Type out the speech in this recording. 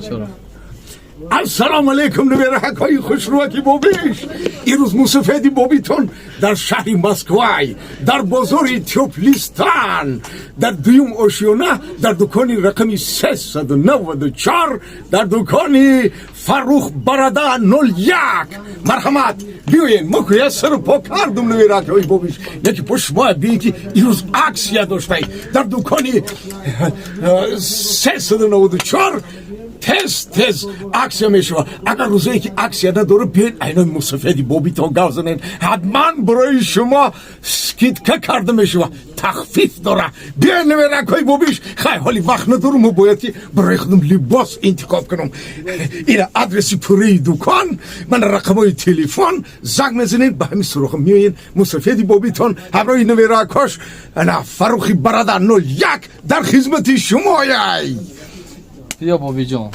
Чаро? Ассалому алайкум, наберакҳои хушрӯаки бобиш. Ирӯз мусафеди бобитон дар шаҳри Москвай, дар бозори Тёплый Стан, дар дуюм ошёна, дар дукони рақами 394, дар дукони Фаррух Барада 01. Марҳамат, биёен. Мо куя сару по кардум, наберакҳои бобиш, яки по шумо биёен, ки ирӯз акция доштай дар дукони 394. Тез тез акция мешавад. Агар рӯзое ки акция надора, биёед, айнои мусафеди бобитон гап занед, ҳатман барои шумо скидка карда мешавад, тахфиф дора. Биёед, наберакҳои бобиш. Хай, ҳоли вақт надорум, мо бояд ки барои худам либос интихоб кунам. Ина адреси пурраи дукон, ман рақамҳои телефон. Занг мезанед, ба ҳамин суроға меоед. Мусафеди бобитон ҳамроҳи наберакҳош, ана Фаррухи Барада 01 дар хизмати шумояй. Биё, бобиҷон.